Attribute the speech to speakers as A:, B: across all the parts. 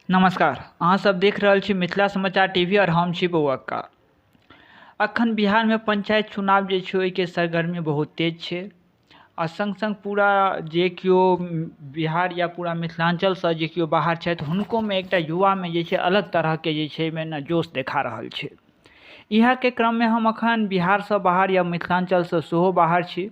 A: नमस्कार, अहाँ सब देख रहल छी मिथिला समाचार टीवी और हम छी बौअक्का। अखन बिहारमे पंचायत चुनाव जे छै ओहिके सरगर्मी बहुत तेज छै आ संग संग पूरा जे केओ बिहार या पूरा मिथिलाञ्चलसँ जे केओ बाहर छथि हुनकोमे एकटा युवामे जे छै अलग तरहके जे छै एहिमे ने जोश देखा रहल छै। इएहके क्रममे हम अखन बिहारसँ बाहर या मिथिलाञ्चलसँ सेहो बाहर छी।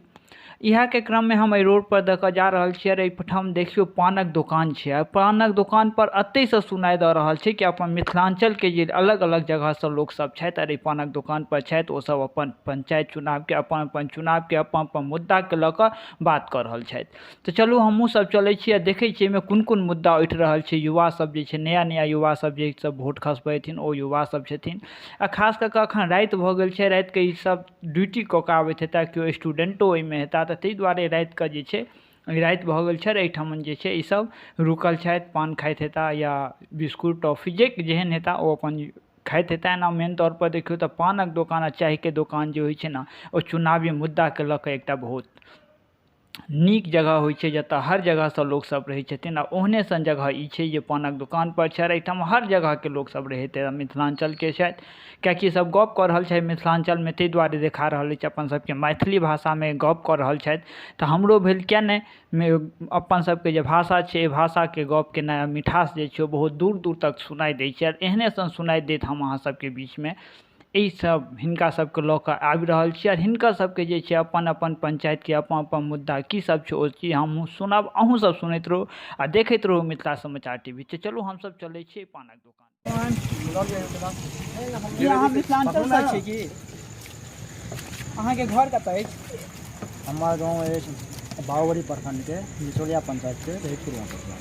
A: इएहके क्रममे हम एहि रोडपर दऽ कऽ जा रहल छी आओर एहिठाम देखियौ पानक दोकान छै आ पानक दोकानपर एतहिसँ सुनाइ दऽ रहल छै कि अपन मिथिलाञ्चलके जे अलग अलग जगहसँ लोकसभ छथि आओर एहि पानक दोकानपर छथि ओसभ अपन पंचायत चुनावके अपन अपन चुनावके अपन अपन मुद्दाके लऽ कऽ बात कऽ रहल छथि। तऽ चलू हमहूँ सब चलै छी आ देखै छियै एहिमे कोन कोन मुद्दा उठि रहल छै। युवा सब जे छै नया नया युवा सब जे सब वोट खसबेथिन ओ युवा सब छथिन आ खास कऽ कऽ अखन राति भऽ गेल छै, रातिके ई सब ड्यूटी कऽ कऽ आबैत हेताह, केओ स्टूडेंटो ओहिमे हेताह, तऽ ताहि दुआरे रातिके जे छै राति भऽ गेल छै एहिठाम जे छै ई सब रुकल छथि, पान खाइत हेताह या बिस्कुट टॉफी जे जेहन हेताह ओ अपन खाइत हेताह। एना मेन तौर पर देखियौ तऽ पानक दोकान आ चायके दोकान जे होइ छै ने ओ चुनावी मुद्दाके लऽ कऽ एकटा बहुत नीक जगह होइ छै जतऽ हर जगहसँ लोकसब रहै छथिन आ ओहने सन जगह ई छै जे पानक दोकानपर छै। एहिठाम हर जगहके लोकसब रहैत मिथिलाञ्चलके छथि, किएकि सब गप कऽ रहल छै मिथिलाञ्चलमे, ताहि दुआरे देखा रहल अछि अपन सबके मैथिली भाषामे गप कऽ रहल छथि। तऽ हमरो भेल किआ नहि अपन सबके जे भाषा छै एहि भाषाके गप केनाइ मिठास जे छै ओ बहुत दूर दूर तक सुनाइ दै छै। आर एहने सन सुनाइ देत हम अहाँ सबके बीचमे एहि सब हिनका सबके लऽ कऽ आबि रहल छी आर हिनकर सबके जे छै अपन अपन पंचायतके अपन अपन मुद्दा की सब छै ओ चीज हमहूँ सुनब, अहूँ सब सुनैत रहू आ देखैत रहू मिथिला समाचार टीवी। तऽ चलू हमसब चलै छी पानक दोकान।
B: की अहाँ मिथिलाञ्चलसँ छी की? अहाँके घर कतऽ अछि?
C: हमर गाँव अछि बाहुबली प्रखण्डके निचोलिया पंचायतके रहितपुर गाँव पड़ला।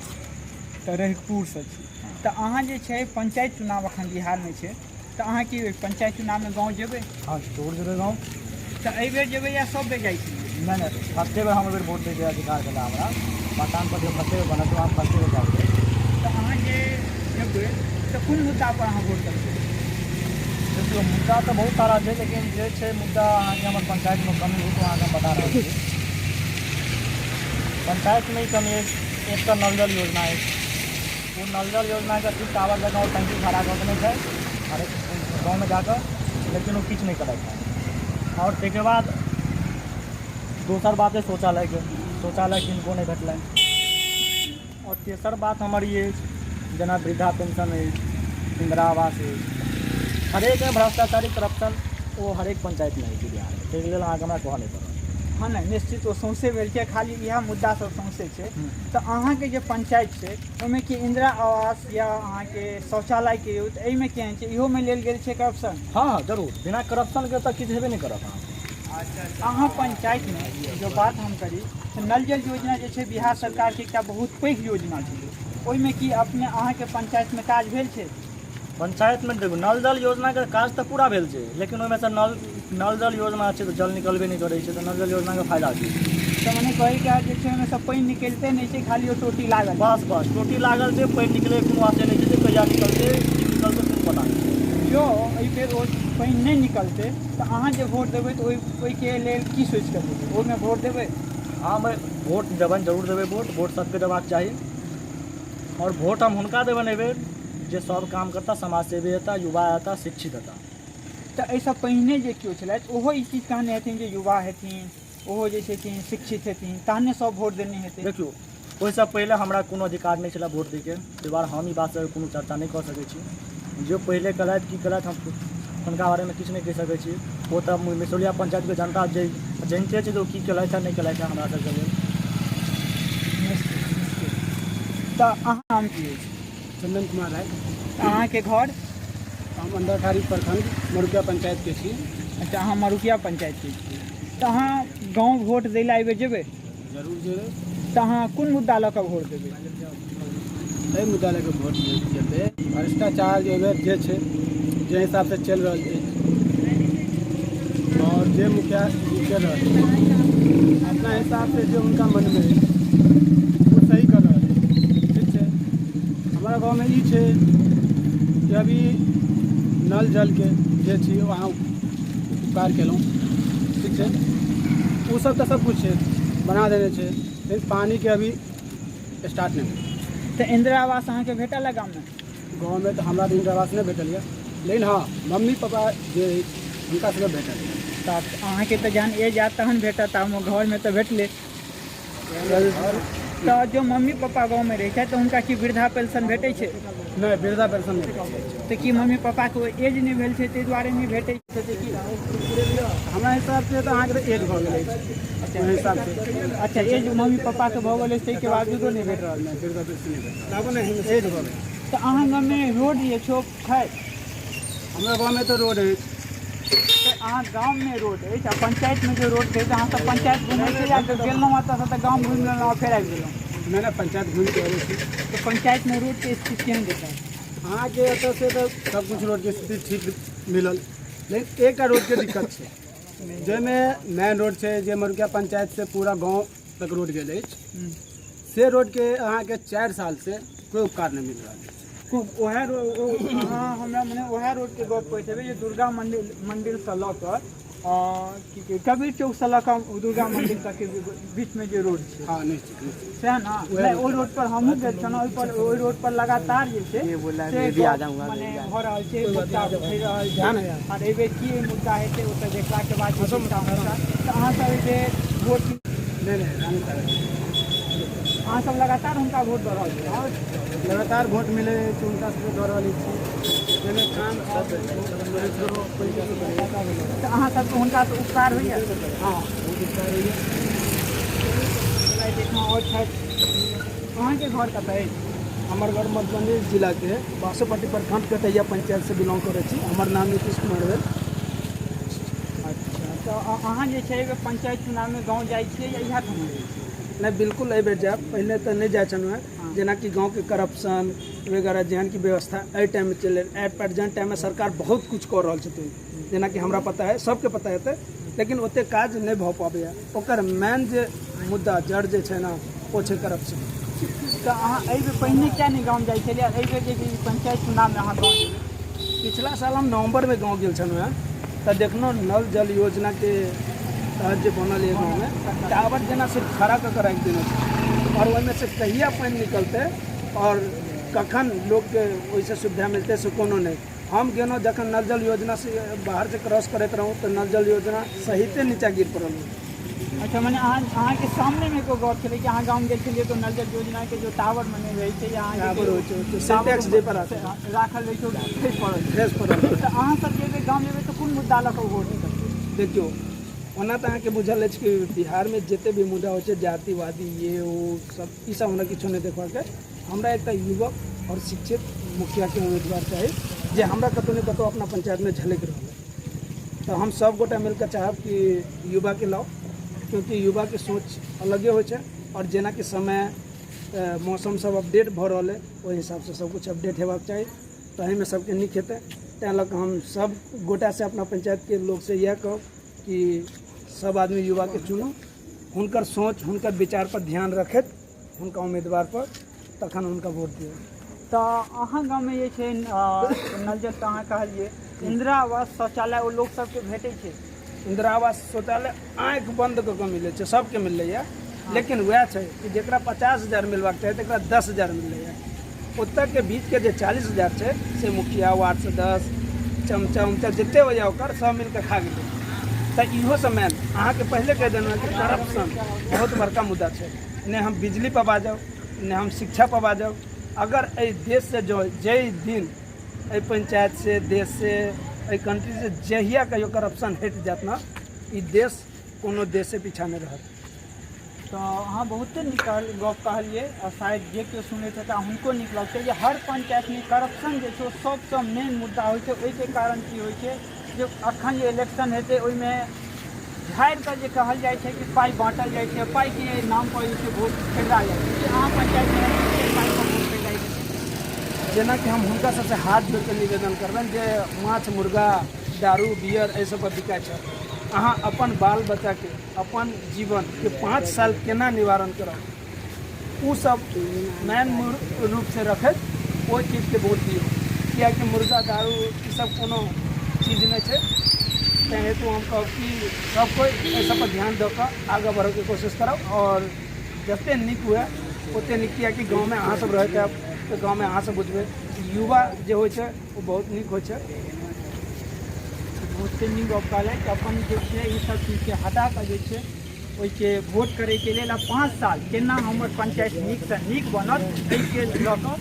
B: तऽ रहितपुरसँ छी। तऽ अहाँ जे छै पंचायत चुनाव अखन बिहारमे छै, तऽ अहाँ की ओहि पंचायत चुनावमे गाँव जेबै?
C: हँ, जरूर जेबै गाँव।
B: तऽ एहि बेर जेबै या सब बेर जाइ छलियै?
C: नहि नहि, फर्स्टे बेर हम एहि बेर वोट दैके अधिकार भेला हमरा। मकान पर जे फर्स्टे बेर बनल छै, हम फर्स्टे बेर जाबै।
B: तऽ अहाँ जे जेबै तऽ कोन मुद्दा पर अहाँ वोट देबै?
C: देखियौ, मुद्दा तऽ बहुत सारा छै, लेकिन जे छै मुद्दा अहाँके हमर पंचायतमे कमी हो, तऽ अहाँके हम बता रहल छी। पंचायतमे ई कमी अछि, एक तऽ नल जल योजना अछि। ओ नल जल योजनाके ठीक टावर जकाँ ओ टंकी खड़ा कऽ देने छै हरेक गाँवमे जाकऽ, लेकिन ओ किछु नहि करैत छै। आओर ताहिके बाद दोसर बात अछि शौचालयके। शौचालय किनको नहि भेटलनि। आओर तेसर बात हमर ई अछि जेना वृद्धा पेंशन अछि, इन्दिरा आवास अछि, हरेकमे भ्रष्टाचारी करप्शन ओ हरेक पंचायतमे अछि बिहारमे, ताहिके लेल अहाँके हमरा कहऽ नहि पड़त।
B: हँ, नहि, निश्चित ओ सौंसे भेल छै, खाली इएह मुद्दा सब सौंसे छै। तऽ अहाँके जे पंचायत छै ओहिमे की इंदिरा आवास या अहाँके शौचालयके यूज एहिमे केहन छै? इहोमे लेल गेल छै करप्शन?
C: हँ हँ, जरूर, बिना करप्शनके तऽ किछु हेबे नहि करत अहाँके।
B: अहाँ पंचायतमे जो बात हम करी तऽ नल जल योजना जे छै बिहार सरकारके एकटा बहुत पैघ योजना छलै, ओहिमे की अपने अहाँके पंचायतमे काज भेल छै?
C: पंचायतमे देखू, नल जल योजनाके काज तऽ पूरा भेल छै, लेकिन ओहिमे सँ नल नल जल योजना छै तऽ जल निकलबे नहि करै छै, तऽ नल जल योजनाके फायदा की?
B: तऽ मने कहैके हए जे छै ओहिमे सँ पानि निकलिते नहि छै, खाली ओ टोटी लागल छै।
C: बस बस टोटी लागल छै, पानि निकलैके कोनो आशे नहि छै जे कहिया निकलतै, की निकलतै, कोनो पता नहि छै।
B: जँ एहि बेर ओ पानि नहि निकलतै तऽ अहाँ जे वोट देबै तऽ ओहिके लेल की सोचि कऽ देबै? ओहिमे वोट देबै?
C: हम वोट देबनि, जरूर देबै वोट। वोट सबके देबाक चाही आओर वोट हम हुनका देबनि एहिबेर जे सब काम करता, समाजसेवी हेता, युवा हेता, शिक्षित हेता।
B: तऽ एहिसँ पहिने जे केओ छलथि ओहो ई चीज कहने हेथिन जे युवा हेथिन, ओहो जे छथिन शिक्षित हेथिन, तहने सब वोट देने हेतै।
C: देखियौ, ओहिसँ पहिले हमरा कोनो अधिकार नहि छलै वोट दैके, ताहि दुआरे हम ई बातसँ कोनो चर्चा नहि कऽ सकै छी। जे पहिले केलथि की केलथि, हम हुनका बारेमे किछु नहि कहि सकै छी। ओ तऽ मिसरौलिया पंचायतके जनता जे जनिते छै जे ओ की केलथि नहि केलथि हमरा सबके लेल।
B: निश्चित निश्चित। तऽ अहाँ नाम की अछि?
D: चंदन कुमार राय।
B: अहाँके घर?
D: हम अंधराठाढ़ी प्रखंड मरुकिया पंचायतके छी।
B: अच्छा, अहाँ मरुकिया पंचायतके छी। तऽ अहाँ गाँव वोट दै लए एहिबेर जेबै?
D: जरूर जेबै।
B: तऽ अहाँ कोन मुद्दा लऽ कऽ वोट देबै?
D: एहि मुद्दा लऽ कऽ वोट जेतै, भ्रष्टाचार जे एहिबेर जे छै जे हिसाबसँ चलि रहल अछि आओर जे मुखिया जी चलि रहल छै अपना हिसाबसँ जे हुनका मनमे अछि ओ सही कऽ रहल अछि। ठीक छै, हमरा गाँवमे ई छै कि अभी नल जलके जे छी ओ अहाँ उपकार केलहुँ, ठीक छै, ओ सब तऽ सब किछु छै, बना देने छै, लेकिन पानिके अभी स्टार्ट नहि भेल।
B: तऽ इन्दिरा आवास अहाँके भेटल है गाममे?
D: गाँवमे तऽ हमरा तऽ इन्दिरा आवास नहि भेटल यऽ, लेकिन हँ मम्मी पापा जे अछि हुनका सबके भेटल यऽ।
B: तऽ अहाँके तऽ जहन एज आयत तहन भेटत, आ घरमे तऽ भेटलै। तऽ जो मम्मी पापा गाँवमे रहै छथि तऽ हुनका की वृद्धा पेंशन भेटै छै?
D: नहि, वृद्धा पेंशन नहि भेटै छै।
B: तऽ की मम्मी पापाके ओ एज नहि भेल छै ताहि दुआरे नहि भेटै छै की?
D: हमरा हिसाबसँ तऽ अहाँके तऽ एज भऽ गेल अछि ओहि हिसाबसँ।
B: अच्छा, एज मम्मी पापाके भऽ गेल अछि ताहिके बावजूदो नहि भेट रहल
D: छै? वृद्धा पेंशन नहि भेट रहल, एज भऽ गेल।
B: तऽ अहाँ गाममे रोड जे छै छै?
D: हमरा गाँवमे तऽ रोड अछि।
B: तऽ अहाँ गाममे रोड अछि आ पंचायतमे जे रोड छै, तऽ अहाँ सब पंचायत घुमै छी या गेलहुँ एतऽसँ तऽ गाम घुमि लेलहुँ आ फेर आबि गेलहुँ?
D: नहि नहि, पंचायत घुमिके अबै छी।
B: तऽ पंचायतमे रोडके स्थिति केहन देखल?
D: अहाँके एतऽसँ तऽ सबकिछु रोडके स्थिति ठीक मिलल, लेकिन एकटा रोडके दिक्कत छै, जाहिमे मेन रोड छै जे मरुकिया पंचायतसँ पूरा गाँव तक रोड गेल अछि, से रोडके अहाँके 4 सालसँ कोइ उपकार नहि मिल रहल अछि।
B: उएह अहाँ हमरा मने उएह रोडके गप कहैत हेबै जे दुर्गा मन्दिर मन्दिरसँ लऽ कऽ की कहै कबीर चौकसँ लऽ कऽ दुर्गा मन्दिर तकके बीचमे जे रोड छै?
D: हँ, निश्चित निश्चित,
B: सएह ने। नहि, ओहि रोड पर हमहूँ गेल छलहुँ। ओहि पर, ओहि रोड पर लगातार जे छै से मने भऽ रहल छै, मुद्दा उठि रहल छै। आर एहिबेर की मुद्दा हेतै ओ तऽ देखलाके बाद। तऽ अहाँ सब एहिबेर वोट?
D: नहि नहि, रानी साहेब।
B: अहाँ सब लगातार हुनका वोट दऽ रहल छी?
D: लगातार वोट मिलै अछि हुनका सबके, दऽ रहल छी, जाहिमे काम।
B: तऽ अहाँ सबके हुनकासँ उपकार होइए?
D: हँ, बहुत उपकार होइए।
B: आओर छथि, अहाँके घर कतऽ अछि?
D: हमर घर मधुबनी जिलाके बासोपट्टी प्रखंड कटैया पंचायतसँ बिलोंग करै छी। हमर नाम नीतीश कुमार भेल।
B: अच्छा, तऽ अहाँ जे छै पंचायत चुनावमे गाँव जाइ छियै या इएह ठाम रहै छियै?
D: नहि, बिल्कुल एहिबेर जायब। पहिने तऽ नहि जाइ छलहुँ हेँ। जेनाकि गाँवके करप्शन वगैरह जेहन कि व्यवस्था एहि टाइममे चलि, एट प्रेजेंट टाइममे सरकार बहुत किछु कऽ रहल छथिन, जेनाकि हमरा पता है, सबके पता हेतै, लेकिन ओतेक काज नहि भऽ पाबैए। ओकर मेन जे मुद्दा जड़ जे छै ने, ओ छै करप्शन।
B: तऽ अहाँ एहिबेर पहिने किया नहि गाँव जाइ छलियै, एहिबेर जे छै पंचायत चुनावमे अहाँ गाँव जेबै?
D: पिछला साल हम नवम्बरमे गाँव गेल छलहुँ हेँ तऽ देखलहुँ नल जल योजनाके तहत जे बनल यऽ गाँवमे टावर, जेना सिर्फ खड़ा कऽ के राखि देने छै, आओर ओहिमे से कहिया पानि निकलतै आओर कखन लोकके ओहिसँ सुविधा मिलतै से कोनो नहि। हम गेलहुँ जखन नल जल योजनासँ बाहरसँ क्रॉस करैत रहूँ तऽ नल जल योजना सहिते नीचाँ गिर पड़ल।
B: अच्छा, मने अहाँ अहाँके सामनेमे एको गप छलै कि अहाँ गाँव गेल छलियै तऽ नल जल योजनाके जो टावर मने रहै छै या अहाँके
D: टावर होइ छै, सिंटेक्स जे पर
B: राखल रहै छै, ओ खसि पड़ल छै?
D: खसि पड़ल।
B: तऽ अहाँ सब जेबै गाँव जेबै तऽ कोन मुद्दा लऽ कऽ वोट करबै?
D: देखियौ, ओना तऽ अहाँके बुझल अछि कि बिहारमे जते भी मुद्दा होइ छै, जातिवादी ये ओ सब, ई सब हमरा किछो नहि देखबाक अछि। हमरा एकटा युवक आओर शिक्षित मुखियाके उम्मीदवार चाही जे हमरा कतहु ने कतहु अपना पंचायतमे झलकि रहल है। तऽ हम सब गोटा मिलके चाहब कि युवाके लाउ, क्योंकि युवाके सोच अलगे होइ छै, आओर जेनाकि समय मौसम सब अपडेट भऽ रहल है, ओहि हिसाबसँ सब किछु अपडेट हेबाक चाही, ताहिमे सबके नीक हेतै। ताहि लऽ कऽ हम सब गोटासँ, अपना पंचायतके लोकसँ इएह कहब कि सब आदमी युवाके चुनू, हुनकर सोच हुनकर विचार पर ध्यान रखैत हुनका उम्मीदवार पर तखन हुनका वोट दियौ।
B: तऽ अहाँ गाममे जे छै नल जल तऽ अहाँ कहलियै, इन्दिरा आवास शौचालय ओ लोक सबके भेटै छै?
D: इन्दिरा आवास शौचालय आँखि बन्द कऽ कऽ मिलै छै, सबके मिलैए, लेकिन वएह छै कि जकरा 50,000 मिलबाक चाही तकरा 10,000 मिलैए। ओतऽके बीचके जे 40,000 छै से मुखिया, वार्ड सदस्य, चमचा उमचा जते होइए ओकर सब मिलके खा गेलै। तऽ इहो सब मेन अहाँके पहिले कहि देलहुँ कि करप्शन बहुत बड़का मुद्दा छै। नहि हम बिजली पर बाजब, नहि हम शिक्षा पर बाजब। अगर एहि देशसँ जो जाहि दिन एहि पंचायतसँ, देशसँ, एहि कंट्रीसँ जहिया कहियो करप्शन हटि जायत ने, ई देश कोनो देशसँ पीछा नहि रहत।
B: तऽ अहाँ बहुते नीक गप कहलियै, आ शायद जे केओ सुनैत हेतै हुनको नीक लगतै जे हर पंचायतमे करप्शन जे छै ओ सबसँ मेन मुद्दा होइ छै। ओहिके कारण की होइ छै जे अखन जे इलेक्शन हेतै ओहिमे झाड़ि कऽ जे कहल जाइ छै कि पाइ बाँटल जाइ छै, पाइके नाम पर जे छै वोट खरीदा जाइ छै। कि अहाँ पंचायतमे पाइ पर वोट खरीदाइ छै?
D: जेनाकि हम हुनका सबसँ हाथ जोड़ि कऽ निवेदन करबनि जे माछ मुर्गा दारू बियर एहि सब पर बिकाइ छै, अहाँ अपन बाल बच्चाके अपन जीवनके 5 साल केना निवारण करब, ओ सब मेन रूपसँ रखैत ओहि चीजके वोट दियौ, किएकि मुर्गा दारू ई सब कोनो चीज नहि छै। ताहि हेतु हम कहब कि सब कोइ एहि सब पर ध्यान दऽ कऽ आगाँ बढ़यके कोशिश करब आओर जतेक नीक हुए ओतेक नीक, किएकि गाँवमे अहाँ सब रहैत आयब। तऽ गाँवमे अहाँ सब बुझबै युवा जे होइ छै ओ बहुत नीक होइ छै।
B: बहुते नीक गप कहलथि कि अपन जे छै ई सब चीजके हटा कऽ जे छै ओहिके वोट करैके लेल आ 5 साल केना हमर पंचायत नीकसँ नीक बनत एहिके लऽ कऽ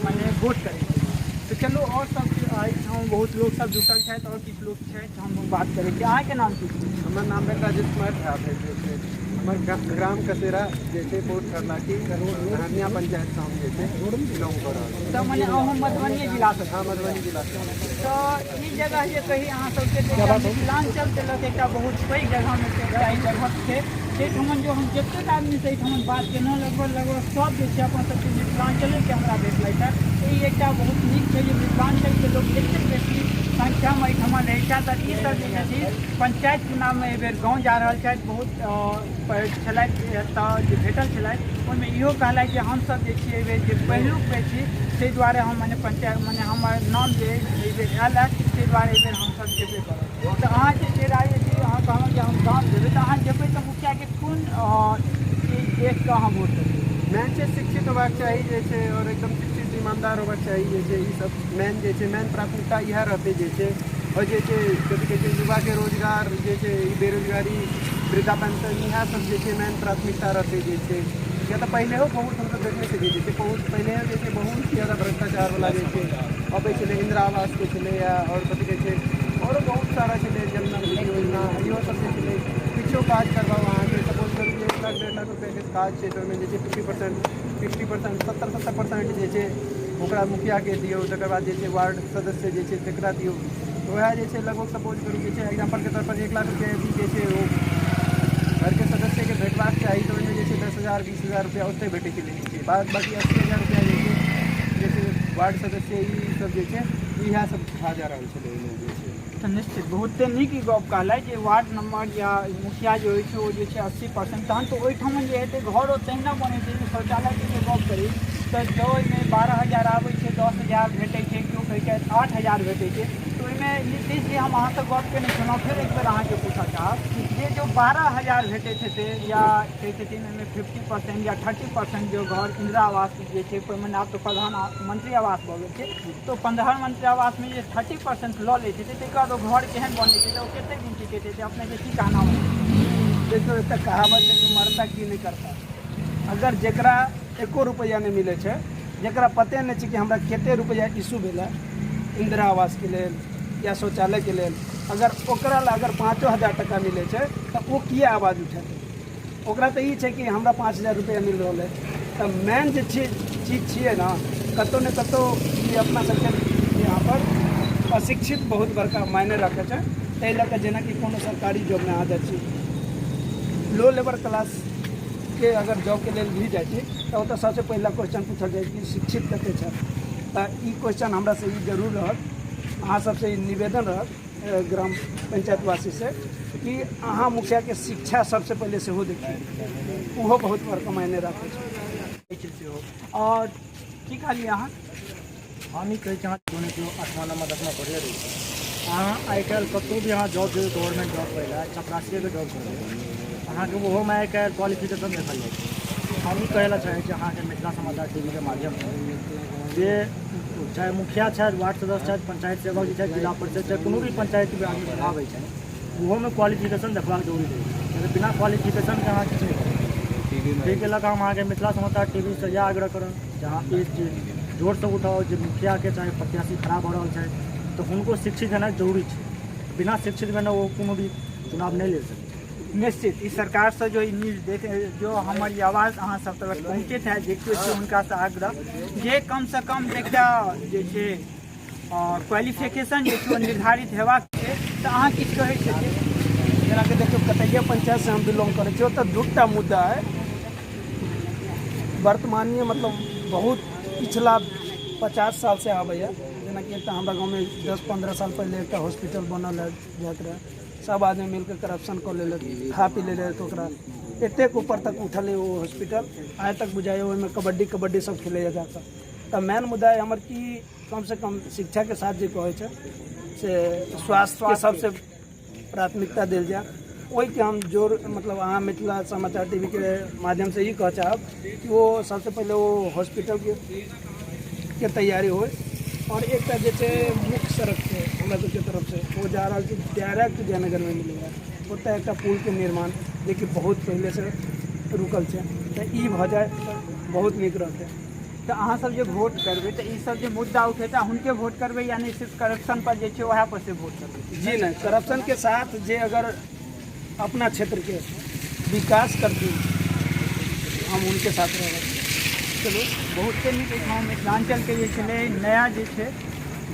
B: मने वोट करैके लेल। तऽ चलू आओर सब एहिठाम बहुत लोक सब जुटल छथि आओर किछु लोक छथि, हम बात करै छी। अहाँके नाम की छी?
E: हमर नाम भेल राजेश कुमार झा भेल जे छै। हमर ग्राम कसेरा जे छै पोस्ट खरलाकी नहरनिया पंचायतसँ हम जे छै बिलोंग कऽ रहल छी।
B: तऽ मने अहूँ मधुबनिए जिलासँ?
E: हँ, मधुबनी जिलासँ।
B: तऽ ई जगह जे कही अहाँ सबके तऽ एकटा मिथिलाञ्चलके लऽ कऽ एकटा बहुत पैघ जगहमे से एकटा ई जगह छै। एहिठमन जो हम जतेक आदमीसँ एहिठमन बात केलहुँ लगभग लगभग सब जे छै अपन सबके मिथिलाञ्चलेके हमरा भेटलथि हँ। तऽ ई एकटा बहुत नीक छै जे मिथिलाञ्चलके लोक एतेक बेसी संख्यामे एहिठमन रहै छथि। तऽ ई सब जे छथिन पंचायत चुनावमे एहिबेर गाँव जा रहल छथि, बहुत छलथि एतऽ जे भेटल छलथि ओहिमे इहो कहलथि जे हमसब जे छी एहिबेर जे पहिलुक बेर छी ताहि दुआरे हम मने पंचायत मने हमर नाम जे एहिबेर आयल हँ ताहि दुआरे एहिबेर हमसब जेबे करब। तऽ अहाँके जे राय अछि, अहाँ कहलहुँ जे हम गाम जेबै, तऽ अहाँ जेबै तऽ मुखियाके कोन चीज देख कऽ अहाँ वोट देबै?
E: मेन छै शिक्षित होबाक चाही जे छै आओर एकदम शिक्षित ईमानदार होबाक चाही जे छै। ई सब मेन जे छै, मेन प्राथमिकता इएह रहतै जे छै। आओर जे छै कथी कहै छै युवाके रोजगार जे छै, ई बेरोजगारी, वृद्धा पेंशन, इएह सब जे छै मेन प्राथमिकता रहतै जे छै। किया तऽ पहिलेहो बहुत हमसब देखने छलियै जे छै, बहुत पहिलेहो जे छै बहुत ज्यादा भ्रष्टाचारवला जे छै अबै छलै। इन्दिरा आवासके छलैए आओर कथी कहै छै आओरो बहुत सारा छलै, जन धन योजना, इहो सब जे छलै। किछो काज करबाउ अहाँके, सपोज करू जे 1 लाख 1.5 लाख रुपैआके काज छै तऽ ओहिमे जे छै 50%, 50%, 70-70% जे छै ओकरा मुखियाके दियौ, तकर बाद जे छै वार्ड सदस्य जे छै तकरा दियौ। तऽ वएह जे छै लगभग सपोज करू जे छै एग्जाम्पलके तौर पर 1 लाख रुपैआ यदि जे छै ओ घरके सदस्यके भेटबाक चाही तऽ ओहिमे जे छै 10,000 20,000 रुपैआ ओतहि भेटै छलै जे छै, बाद बाँकी 80,000 रुपैआ जे छै वार्ड सदस्य ई सब जे छै इएह सब खा जा रहल छलै ओहिमे जे छै।
B: तऽ निश्चित बहुते नीक ई गप कहलथि जे वार्ड नम्बर या मुखिया जे होइ छै ओ जे छै 80%। तहन तऽ ओहिठाम जे हेतै घरो तहिना बनै छै। जे शौचालयके जे गप करी तऽ जँ ओहिमे 12,000 आबै छै, 10,000 भेटै छै, केओ कहै छै 8,000 भेटै छै, तऽ ओहिमे नीतीश जी हम अहाँसँ गप केने छलहुँ, फेर एक बेर अहाँके पूछऽ चाहब जे जो 12,000 भेटैत हेतै या कहै छथिन ओहिमे 50% या 30% जो घर इन्दिरा आवास जे छै, ओहिमे आब तऽ प्रधानमंत्री आवास भऽ गेल छै, तऽ प्रधानमंत्री आवासमे जे 30% लऽ लै छै ताहिके बाद ओ घर केहन बनै छै, तऽ ओ कतेक दिन टिकैत हेतै? अपनेके की कहना होइ?
D: देखियौ, एकटा कहावत छै कि मरता की नहि करता। अगर जकरा एको रुपैआ नहि मिलै छै, जकरा पते नहि छै कि हमरा कतेक रुपैआ इशू भेलै इन्दिरा आवासके लेल या शौचालयके लेल, अगर ओकरा लए अगर 5,000 टका मिलै छै तऽ ओ किए आवाज उठेतै? ओकरा तऽ ई छै कि हमरा 5,000 रुपैआ मिल रहल अछि। तऽ मेन जे चीज छियै ने, कतहु ने कतहु ई अपना सबके यहाँपर अशिक्षित बहुत बड़का मायने रखै छै। ताहि लऽ कऽ जेनाकि कोनो सरकारी जॉबमे अहाँ जाइ छी, लो लेबर क्लासके अगर जॉबके लेल भी जाइ छी तऽ ओतऽ सबसँ पहिला क्वेश्चन पूछल जाइ कि शिक्षित कते छथि। तऽ ई क्वेश्चन हमरासँ ई जरूर रहत, अहाँ सबसँ ई निवेदन रहत ग्राम पंचायतवासीसँ कि अहाँ मुखियाके शिक्षा सबसँ पहिले सेहो देखियौ, ओहो बहुत बड़का मायने राखै छै।
B: सेहो आओर की कहलियै अहाँ?
C: हम ई कहै छी, अहाँ कोनो केओ 8वां नम्बर 10वां पढ़ले रहै छी, अहाँ आइ काल्हि कतहु भी अहाँ जॉब जेबै, गवर्नमेंट जॉब करै चपरासीएके जॉब करबै, अहाँके ओहोमे आइ काल्हि क्वालिफिकेशन देखल जाइ छै। हम ई कहै लए चाहै छी अहाँके मिथिला समाचार टीवीके माध्यमसँ जे चाहे मुखिया छथि, वार्ड सदस्य छथि, पंचायत सेवक जे छथि, जिला परिषद चाहे कोनो भी पंचायतमे आदमी चुनाव होइ छै, ओहोमे क्वालिफिकेशन देखबाक जरूरी रहै छै, कियाकि बिना क्वालिफिकेशनके अहाँ किछु नहि करू। ताहिके लऽ कऽ हम अहाँके मिथिला समाचार टीवीसँ इएह आग्रह करब जे अहाँ ई चीज जोरसँ उठाउ जे मुखियाके चाहे प्रत्याशी खड़ा भऽ रहल छथि तऽ हुनको शिक्षित हेनाइ जरूरी छै। बिना शिक्षित भेने ओ कोनो भी चुनाव नहि लड़ि सकै छै।
B: निश्चित ई सरकारसँ जो ई न्यूज देख, जो हमर ई आवाज अहाँ सब तक पहुँचैत है, जे किओ छै हुनकासँ आग्रह जे कमसँ कम एकटा जे छै क्वालिफिकेशन जे छै ओ निर्धारित हेबाक छै। तऽ अहाँ किछु कहै छथिन?
D: जेनाकि देखियौ, कटैया पंचायतसँ हम बिलोंग करै छी। ओतऽ 2टा मुद्दा अइ वर्तमानीय, मतलब बहुत पिछला 50 सालसँ आबैए। जेनाकि एकटा हमरा गाँवमे 10-15 साल पहिले एकटा हॉस्पिटल बनल है जाइत रहै, सब आदमी मिलके करप्शन कऽ लेलक, खा पी लेलक ओकरा, एतेक ऊपर तक उठल ओ हॉस्पिटल, आइ तक बुझाइए ओहिमे कबड्डी कबड्डी सब खेलैए जाकऽ। तऽ मेन मुद्दा अइ हमर कि कमसँ कम शिक्षाके साथ जे कहै छै से स्वास्थ्यके सबसँ प्राथमिकता देल जाय। ओहिके हम जोर, मतलब अहाँ मिथिला समाचार टीवीके माध्यमसँ ई कहऽ चाहब कि ओ सबसँ पहिले ओ हॉस्पिटलके के तैयारी होइ। आओर एकटा जे छै मुख्य सड़क छै हमरा सबके तरफसँ, ओ जा रहल छै डायरेक्ट जयनगरमे मिलैए, ओतऽ एकटा पुलके निर्माण जेकि बहुत पहिलेसँ रुकल छै, तऽ ई भऽ जाए तऽ बहुत नीक रहतै।
B: तऽ अहाँ सब जे वोट करबै तऽ ई सब जे मुद्दा उठेता हुनके वोट करबै या नहि सिर्फ करप्शन पर जे छै वएह पर से वोट करबै?
D: जी नहि, करप्शनके साथ जे अगर अपना क्षेत्रके विकास करथिन हम उनके साथ रहबै।
B: चलू, बहुते नीक। एहिठाम मिथिलाञ्चलके जे छलै नया जे छै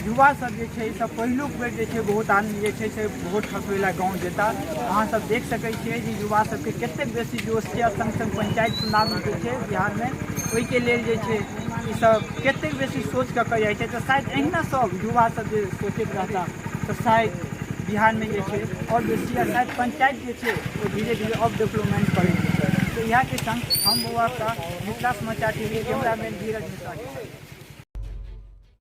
B: युवा सब जे छै सब पहिलुक बेर जे छै बहुत आदमी जे छै से वोट खसबै लए गाँव जेता। अहाँ सब देख सकै छियै जे युवा सबके कतेक बेसी जोश छै आ सङ्ग सङ्ग पंचायत चुनाव जे छै बिहारमे ओहिके लेल जे छै ई सब कतेक बेसी सोच कऽ कऽ जाइ छै। तऽ शायद एहिना सब युवा सब जे सोचैत रहता तऽ शायद बिहारमे जे छै आओर बेसी आ शायद पंचायत जे छै ओ धीरे धीरे आओर डेवलपमेंट करैत जेतै। तऽ इएहके सङ्ग हम बौआ का मिथिला समाचार टीवी कैमरामैन धीरज मिश्राके साथ।